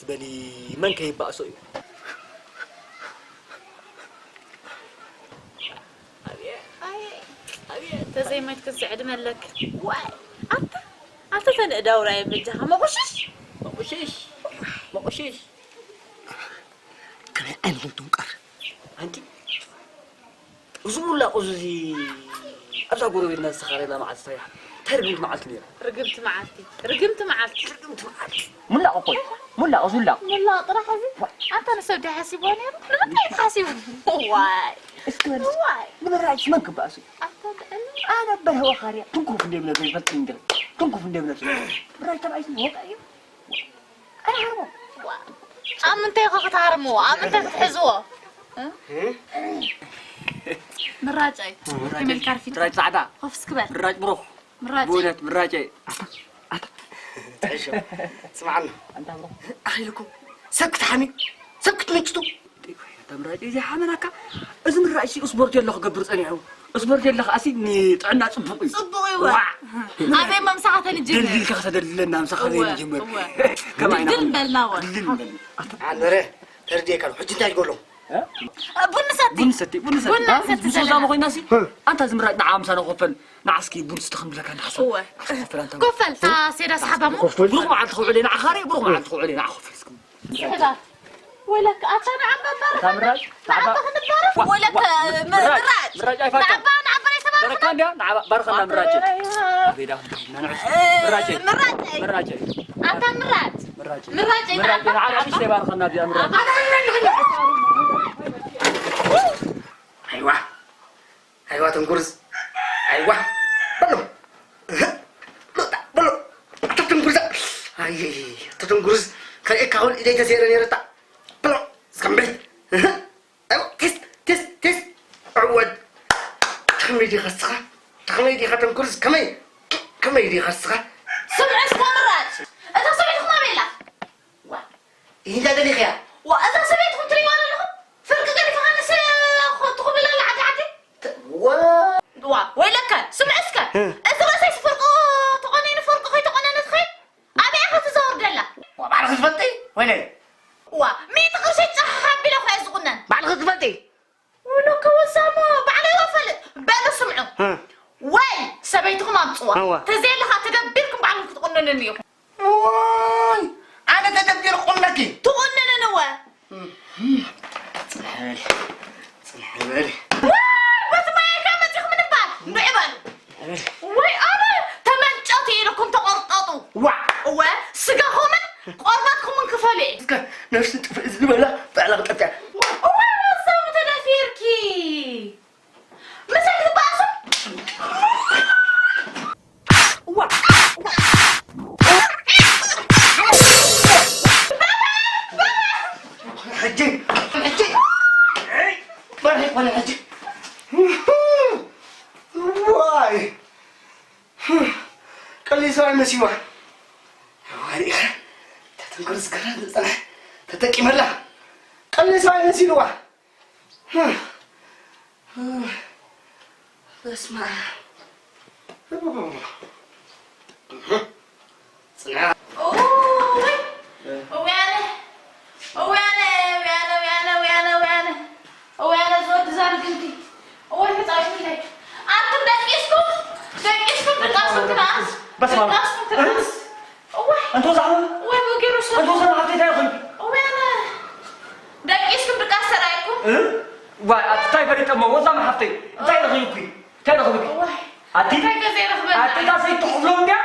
በሊ መን ከይባእሶ እዩ? ኣቤት፣ ኣቤት፣ ኣቤት። ተዘይሞይትክስ ዕድመ ኣለክ። ዋይ፣ ኣታ፣ ኣታ ተንእዳውራ የብጃኻ። መቑሽሽ! መቑሽሽ! መቑሽሽ! ከመይ ዓይንኹም ትንቀር? ኣንቲ፣ እዚ ሙላቕ እዚ፣ እዚ ኣብዛ ጎረቤትና ዝተኻረየና መዓልቲ እንታይ ደኣ? እንታይ ርግምቲ መዓልቲ ነይራ? ርግምቲ መዓልቲ፣ ርግምቲ መዓልቲ። ርግምቲ መዓልቲ። ሙላቕ እኮ እዩ። ሙላቕ፣ እዚ ሙላቕ። ሙላቕ ጥራሕ እዚ? ኣንታ ንሰብ ድዩ ሓሲብዎ ነይሩ? ንምንታይ እዩ ሓሲቡ? ዋይ። እስኪ በል፣ ዋይ። ንምራጭ መን ክበኣሱ? ኣንታ ጥዕና። ኣነ በርሀ ወኻርያ፣ ትንኩፍ እንደ እምነቱ ይፈልጥ እንድረ። ትንኩፍ እንደ እምነቱ። ምራጭ ተባኢሱ ወጣ እዩ። ኣይሃርሞ። ኣብ ምንታይ ኢኹ ክትሃርምዎ? ኣብ ምንታይ ክትሕዝዎ? እ? ምራጨይ፣ ምራጨይ። ከመይ ኢልካ ኣርፊድካ? ምራጭ ጻዕዳ። ኮፍ እስኪ በል። ምራጭ ብሩኽ። ምራጨይ። ብእውነት ምራጨይ። ኣታ፣ ኣታ። ትሕሾ። ስምዓና። ኣንታ ብሩኽ። ኣኺልኩም። ሰብ ክትሓሚ፣ ሰብ ክትምጭቱ። ኣታ ምራጭ፣ እዚ ሓመናካ። እዚ ምራጭ ሲ ስፖርት የለ ክገብር ጸኒሑ። ስፖርት የለ ከኣሲ ንጥዕና ጽቡቕ እዩ። ጽቡቕ እዩ። ዋዕ። ኣበይ እሞ ምሳኻ ተንጅምር? ድልድል ከ ከተደልለና ምሳኻ እወ፣ ዘይንጅምር? እወ። ከማይ ድልድል ናኹም። በልና እወ። ድልድል በልና። ኣንበረ፣ ተርድየካ ኣሎ። ሕጂ እንታይ ትገብሮ? እ? ቡን ንሰቲ። ቡን ንሰቲ፣ ቡን ንሰቲ። ቡን ንሰቲ ምስ ወዛሞ ዘለና። ኮይና ሲ፣ እ። ኣንታ ዝምራጭ ንዓ ምሳና ኮፈል፣ ንዓ እስኪ ቡን ስቲ ክንብለካ ንሓስብ። እወ። ንዓ ኮፈል ኣንታ። ኮፈል፣ እታ ሴዳ ሰሓባሞ። ብሩኽ መዓልቲ ክውዕል፣ ንዓ ኻሪ፣ ብሩኽ መዓልቲ ክውዕል፣ ንዓ ኮፈል እስኪ። ስሕታት። ወለክ ኣታ ንዓባ ባርኻ። እታ ምራጭ፣ ንዓባ ንዓባ። ክንባረኽ። ወለክ ዋ፣ ም-፣ ምራጭ፣ ምራጭ። ምራጭ ኣይፋታን። ንዓባ፣ ንዓባ ኣይተባረኽና። በረካ እንድያ፣ ንዓባ ባርኸና ምራጭ። ኣይ፣ ኣይ። ኣቤዳ፣ ናንዕስ። እ፣ ምራጭ። ምራጭ። ምራጭ። ኣታ ምራጭ። ምራጭ። ምራጭ፣ ምራጭ፣ ንዓባ። ንዓባ ንሽተይ ባርኸና እዚኣ ምራጭ። ኣታ ኣይዋ። ኣይዋ ተንኩርዝ፣ ኣይዋ፣ በሎ። እህ፣ በሎ፣ በሎ። ኣታ ተንኩርዝ፣ ኣይ፣ ኣታ ተንኩርዝ፣ ከርእየካ እውን ኢደይ ተሰይረ ነይረ እታ። በሎ፣ እስከ እምበይ። እህ፣ ኣይዋ፣ ቴስት፣ ቴስት፣ ቴስት። ዕወት። ከመይ ዲኻ እስኻ? ከመይ ዲኻ ተንኩርዝ? ከመይ? ከመይ ዲኻ እስኻ? ስምዒ እስከ ምራጭ። እታ ሰበይትኹም ኣበይ ኣላ? ዋ፣ ይህዳ ደሊኽያ? ዋ፣ እዛ ሰበይትኹም ትሪእዋ ዘለኹም? ፍርቂ ገዲፍኻ ንስ-፣ ትኹብለላ ዓዲ ዓዲ? ተ-፣ ዋ። ዋ፣ ወይለከ፣ ስምዒ እስከ። እ። እዚ ርእሰይ ፍርቁ ተቆኒኑ ፍርቁ ከይተቆነነ ትኸይድ? ኣበይ ኢኻ ትዛወር ደላ? ዋ፣ ባዕልኺ ትፈልጢ? ወይለይ። ዋ፣ ሚእቲ ቅርሺ ጫሕ ኣቢለ እኮ እየ ዝቑነን። ባዕልኺ ትፈልጢ? ወለከ ወሳሞ፣ ባዕለይ ወፈልጥ። በሉ ስምዑ። እ። ወይ ሰበይትኹም ኣምጽዋ። እወ። ተዘየለ ኸኣ ተደቢርኩም ባዕልኩም ክትቑንኑኒ ኢኹም። ወይ፣ ኣነ ተደቢር ቁነኪ። ትቑንንን እወ። ጽንሕ በሊ፣ ጽንሕ በሊ። ወይ፣ በቲ ማይ ከመጺኹም ንባል። ንዑ በሉ። ወይ ኣነ ተመንጨቱ ኢልኩም ተቆርጠጡ። ዋዕ። እወ፣ ስጋኹምን ቆርበትኩምን ክፈሉ እየ። እስከ ነፍሲ ጥፍእ ዝበላ ባዕላ ክጠፍያ። እወ፣ ወዛሙ ተደፊርኪ። ምሳይ ክትበኣሱ? እዋ፣ እዋ። ሕጂ፣ ሕጂ። በርሄ ኮነ ሕጂ። ዋይ። ቀሊል ሰብኣይ መሲዋ። ወሪእኻ። ተተንኮል ዝገራ ዝጸንሐ ተጠቂመላ። ቀሊል ሰብኣይ መሲልዋ። በስመ ኣብ። ጽንዓ። ኦይ፣ እውያነ፣ እውያነ፣ እውያነ፣ እውያነ፣ እውያነ፣ እውያነ፣ እውያነ፣ ዝወዲ ዛርግንቲ። እወይ፣ ተጻዊትለይ። ኣንቱም ደቂስኩም፣ ደቂስኩም፣ ደቃስኩም ትንኣስ፣ በስመ ኣብ። ደቃስኩም ትንኣስ። እዋይ። ኣንተ ወዛዕባ። እዋይ፣ ወገሩ ሰብ። ኣንተ ወዛዕባ፣ ሓፍተይ እንታይ ረኺብኪ? እዋይ፣ ኣነ ደቂስኩም ድቃስ ተራእይኩም? እ? ዋይ፣ ኣቲ እንታይ ፈሊጠሞ? ወዛዕባ ሓፍተይ፣ እንታይ ረኺብኪ? እንታይ ረኺብኪ? እዋይ። ኣቲ? እንታይ ገዜ ረኽበና? ኣቲ እታ ሰይትኹብሎም ድያ?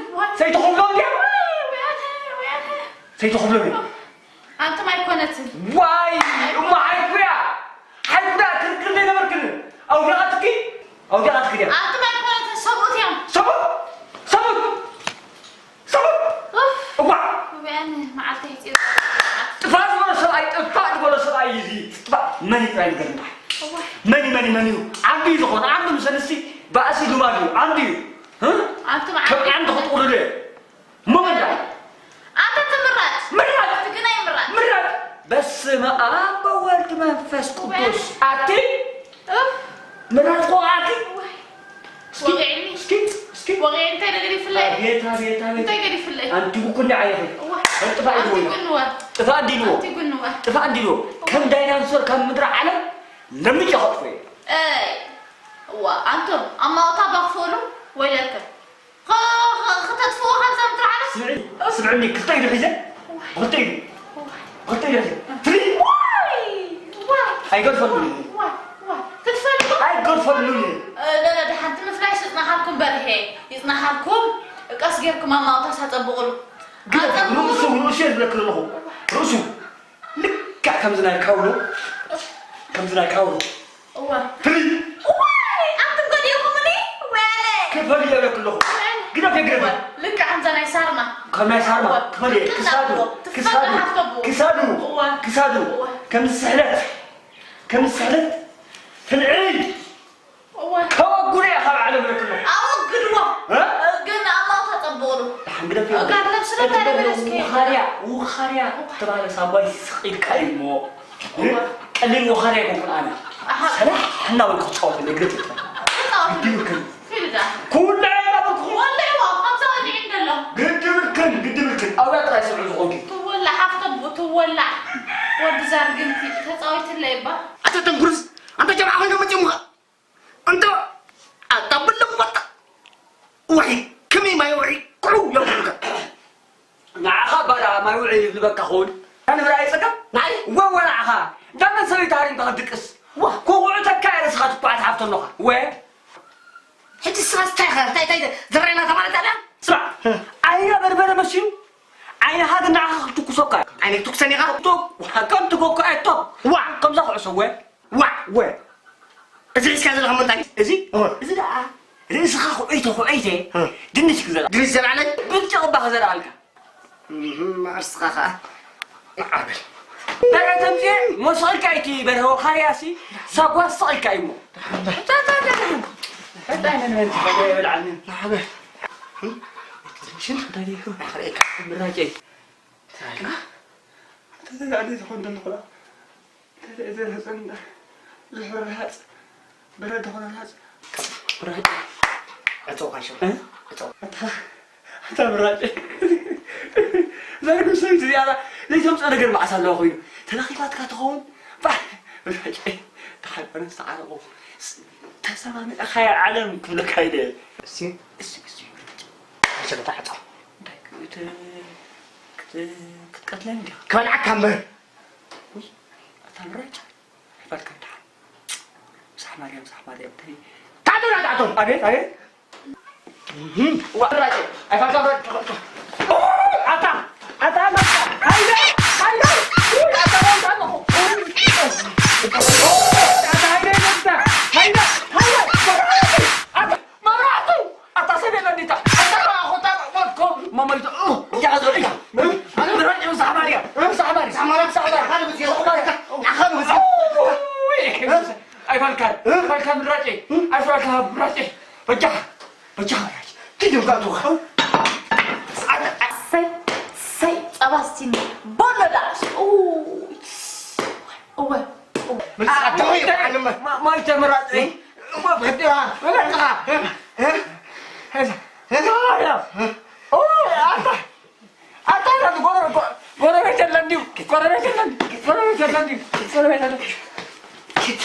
እዋይ። ሰይትኹብሎም ድያ? እዋይ፣ እዋይ፣ እዋይ። ሰይትኹብሎም ድያ? ኣንቱም ኣይኮነትን። ዋይ፣ እሞ ሓይኩያ። ሓይኩያ፣ ክርክር ዘይነበርክን። ኣውዲቓትኪ? ኣውዲቓትኪ ድያ? ኣንቱም ኣይኮነትን፣ ሰብኡት እዮም። ሰብኡት? ሰብኡት? ሰብኡት? ኡፍ። እዋ። ውብያን መዓልቲ ሕፂር። ጥፋእ ዝበሎ ሰብኣይ፣ ጥፋእ ዝበሎ ሰብኣይ እዩ እዚ። ጥፋእ። መን እዩ ጥራይ ንገርና? እዋ። መን እዩ፣ መን እዩ፣ መን እዩ? ዓንዱ እዩ ዝኾነ። ዓንዱ ምስ ኣንስቲ ባእሲ ልማዱ እዩ። ዓንዱ እዩ። እ? ኣንቱም ከም ዓንዱ። ዓንዱ ክትጥቕልሉ እየ። እሞ መን ደኣ? ኣንተ ትምራጭ። ምራጭ። ትግናይ ምራጭ። ምራጭ። በስመ ኣብ ወወልድ መንፈስ ቅዱስ። ኣቲ? እፍ። ምራጭ እኮ ኣቲ? ወይ። እስኪ፣ ወግዕኒ። እስኪ፣ እስኪ። ወገይ እንታይ ነገር ይፍለይ? ኣቤት፣ ኣቤት፣ ኣቤት። እንታይ ገዲፍለይ? ኣንቲ ጉኩኒ ዓይኺ። እዋ። በል ጥፋእ ኣንቲ ኢልዎ። ጉንወ። ጥፋእ እንዲልዎ። ኣንቲ ጉንወ። ጥፋእ እንዲልዎ። ከም ዳይናሶር ካብ ምድሪ ዓለም ለምጨ ከጥፎ እየ። ኣይ። እዋ፣ ኣንቱም ኣማውታ ባክፈሉ ወይለከ። ኸ-፣ ኸ-፣ ከተጥፍዎ ካብዛ ምድሪ ዓለም? ስምዒ፣ ስምዕኒ፣ ክልተ ኢዱ ሒዘ፣ ብኽልተ ኢዱ፣ ብኽልተ ኢዱ ሒዘ። ፍሪ! ዋይ! ዋይ! ኣይገድፈሉን። ዋይ! ዋይ! ክትፈልጡ? ኣይገድፈሉን። እ፣ ለ-፣ ለ-፣ ደሓን እቲ ምፍላይ ስጥናሃልኩም በርሄ፣ ይጽናሃልኩም። ቀስ ጌርኩም ኣማውታስ ኣጸብቑሉ። ግን ኣጸብቑሉ። ርእሱ፣ ርእሱ እየ ዝብለኪ ዘለኹ። ርእሱ። ልክዕ ከምዚ ናይ ካውሎ፣ ከምዚ ናይ ካውሎ። እወ። ፍልይ። ዋይ! ኣንቱም ከዲኹምኒ? ወያነ! ክፈል እየ እብለኪ ኣለኹ። ወያነ! ግደፍ እየ፣ ግደፍ። እወ። ልክዕ ከምዛ ናይ ሳርማ። ከም ናይ ሳርማ። እወ። ክፈል እየ። ትፍቀድ ክሳዱ፣ ኣለዎ። ትፍቀድ ክሳዱ፣ ሃፍተቡ። ክሳዱ፣ እወ። ክሳዱ። እወ። ከም ስሕለት፣ ከም ስሕለት ፍልዕል። እወ። ከወግዶ እየ ካብ ዓለም እብለኪ ኣለኹ። ኣወግድዎ። እ? ግን ኣላው ተጸብቑሉ። ደሓን ግደፍ እየ። ጋር ነብስና እቲ ታሪኽ በሎ እስኪ። ውኻርያ፣ ውኻርያ እወ። ተባለ ሳጓይ ስቕ ኢልካ እዩ እሞ። እወ። ቀሊል ውኻርያ ኣይኮንኩን ኣነ። ኣሃ። ሰላሕ እናበልኩ ክጻወት እየ፣ ግደፍ እየ። ክጻወት። ግዲ ብልክን። ኪድ ዳ። ኩሉ እናበልኩ። ወላሂ እዋ፣ ከምዛ ወዲዒ እንደሎ። ግዲ ብልክን፣ ግዲ ብልክን። ኣብያ ጥራይ ስምዑ ዝኾንኪ። ትወላዕ፣ ሃፍቶም ትወላዕ። ወዲ ዛርግንቲ፣ ተጻዊትለይ እባ። ኣታ ተንኩርስ፣ ኣንታ ጀምዓ ኮይኖም መጺኦምኻ። ኣንታ፣ ኣታ ብልም በቃ። ውሒ፣ ከመይ ማይ ውሒ፣ ኩዑ የብሉካ። ንዓኻ ባዳ ማይ ውዒ ይብልበካ ኸውን። ኣነ ብርኣይ ጸገም? ንዓይ? ወ-፣ ወላዕኻ። እንዳመን ሰበይቲ ሃሪምካ ክትድቅስ? ዋ። ኮጉዑተካ እየ ርእስኻ ትኳዕ ትሓፍቶ ኣለኻ። ወ-፣ ሕጂ ንስኻስ እንታይ ኢኻ? እንታይ፣ እንታይ ዘራይና ተማለት ኣላ? ስማዕ፣ እ። ዓይና በርበረ መሲሉ፣ ዓይንኻ ግን ንዓኻ ክትኩሰካ። ዓይነይ ትኩሰኒ ኢኻ? ቶፕ፣ ዋ፣ ከም ትጎኮ ኣይ ቶፕ። ዋ። ከምዛ ኩዕሶ፣ ወ-፣ ዋዕ! ወ-፣ እዚ ሒዝካ ዘለኻ እሞ እንታይ? እዚ? እወ። እዚ ደኣ ርእስኻ ኩዕይተ ኩዕይተ እ። ድንሽ ክዘርኣ። ድንሽ ዘርኣለይ? ብርጭቕ እባ ክዘርኣልካ። እህ፣ ማርስኻ ኸኣ። ንዓበል። በረ ተምጽኤ፣ ሞስቕልካ ኢቲ በርሀ ወኻርያሲ፣ ሳጓ ስቕልካ እዩሞ። እንታይ ነንበል ዝበለ የብልዓኒ። ንዓበል። ሽን እንታይ ደይኩ? ኣኽርኤካ። ምራጨይ። እንታይ? እንታይ ተጋዕደ ዝኾን ደለኹ ደኣ? እንታይ ተእዘር ህፀን ደኣ? ዝሑር ሃፅ፣ በረድ ዝኾነ ሃፅ። ቁራጭ። ዕፀው ካሾ። እ? ዕፀው። ኣታ፣ ኣታ ምራጭ። እዛ ርጉም ሰበይቲ እዚኣ ዘይተምፅኦ ነገር መዓስ ኣለዋ ኮይኑ? ተለኺፋትካ ትኸውን? ባህ! ምራጭ። ተሓልፈ ነፍሲ ዓረቑ። ስ-፣ ተሰማሚዕኻያ ዓለም ክብለካ ኢለ። እሲ፣ እሲ፣ እሲ፣ ምራጭ። ኣሸለታ ዕፀው። እንታይ ክት-፣ ክት-፣ ክትቀትለኒ ዲኻ? ክበልዓካ እምበር። ውይ፣ ኣታ ምራጭ። ኣይፋልካ ደሓን። ምሳሕ ማርያም፣ ምሳሕ ማርያም፣ እንታይ? ታዕቶ፣ ታዕቶ! ኣቤት፣ ኣቤት። እህም። ዋ፣ ምራጭ። ኣይፋልካ፣ ምራጭ። ኦ፣ ኣታ፣ ኣታ፣ ኣታ፣ ሃይለ፣ ሃይለ። ውይ፣ ኣታ፣ ኣታ፣ ኣታ፣ ኦ፣ ኣታ፣ ሃይለ፣ ኣታ፣ ሃይለ፣ ሃይለ። ኣታ፣ መብራህቱ! ኣታ ሰብ የለን ዲታ? ኣታ ኮታ ሞትኮ መመልቶ። እ፣ እጃ ከዘርጋ። እ፣ ኣነ ብራጭ ምሳሕ ማርያም። እ? ምሳሕ ማርያም። ምሳሕ ማርያም። ምሳሕ ማርያም። ኣኻል ብዝዮ። ምሳሕ ማርያም። ኣኻል ብዝዮ። እ? ኣይፋልካን። እ? ኣይፋልካን ብራጭ። እ? ኣይፋልካ ብራጭ። በጃኻ። በጃኻ ብራጭ። ኪድ እምባ ትውኻ። ኣታ፣ ኣታ። ሰይ፣ ሰይ፣ ጸባ ስቲኒ። ቦሎ ዳዕሽ። ኡ፣ እወ፣ እወ። ምስ ኣ-፣ ኣታ ሆይ፣ እንታይ? ኣንመ። ማ-፣ ማልተ ምራጥ። እ? እወ፣ ብሕዲራ። ምራጥኻ። እ? እ? እ? እ? ኦ፣ ኣታ። ኣታ፣ ኣታ፣ ጎረ-፣ ጎ-፣ ጎረቤት የለን ድዩ? ጎረቤት የለን። ጎረቤት የለን ድዩ? ጎረቤት የለን። ኪድ።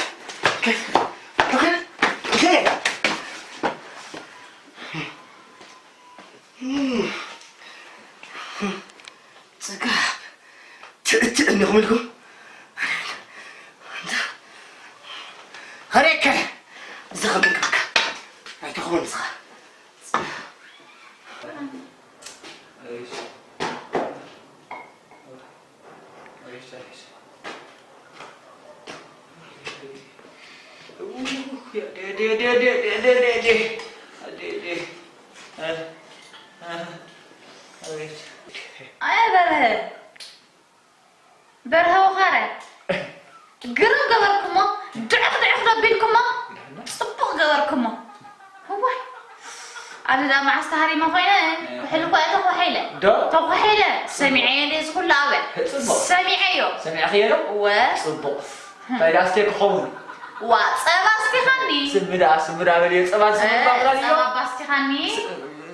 ኪድ። ኪድ። ጽጋብ ትእትእ እንዲኹም ኢልኩም። እንዳ-፣ ኸሬከ፣ እዚ ኸመይ ክብካ? ኣይትኸውን ንስኻ። ኣየ በርሀ፣ በርሀ ወኻረ፣ ግርም ገበርኩሞ፣ ድዕኽ ድዕኽ ደቢልኩሞ፣ ጽቡቕ ገበርኩሞ። እዋይ። ኣነ ደኣ መዓስ ተሃሪመ ኮይነ፣ እ። ኩሕሊ እኳ እየ ተኳሒለ። ዶ? ተኳሒለ። ሰሚዐ እየ እዚ ኩሉ ኣበ። ጽቡቕ። ሰሚዐዮ። ሰሚዕኽዮ ዶ? እወ። ጽቡቕ። እንታይ ደኣ ኣስትዮ ክኸውን? ዋ፣ ጸባ ኣስቲኻኒ። ስሚ ደኣ፣ ስሚ ደኣ በልዮ፣ ጸባ ዝስሚ እ፣ እኳ ክላልዮ። ጸባ ኣባ ኣስቲኻኒ። ስ-፣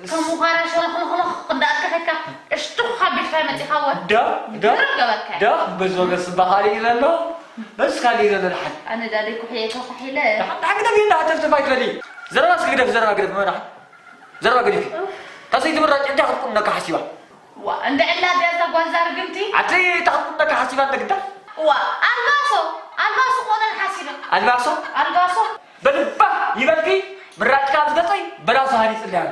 ከም ምዃና ሸሎኽሎኽሎኽ እንዳኣልካ ከድካ እሽቱኽ ኣቢልካ መጺኻዎ። ዶ ዶ ግርም ገበርካ። ዶ በዚ ወገን ስባ ካሊእ ዘሎ በዚ ካሊእ ዘሎ ድሓን ኣነ ዳደይ ኩሕየ ተኳሒለ። ድሓን ግደፍ እንዳ ሃተፍተፍ ኣይትበሊ። ዘረባ እስኪ ግደፍ፣ ዘረባ ግደፍ፣ መና ዘረባ ግደፍ። ታሰይ ትምራጭ እንታይ ክትቁነካ ሓሲባ? ዋ እንደ ዕላ ድያ እዛ ጓል ዛርግምቲ። ኣቲ እንታይ ክትቁነካ ሓሲባ እንደ ግዳ? ዋ ኣልባሶ ኣልባሶ ቆነን ሓሲበ። ኣልባሶ ኣልባሶ በልባ ይበልኪ። ምራጭካ ኣብ ዝገጸይ በላሶ ሃኒጽልያ ኣሎ።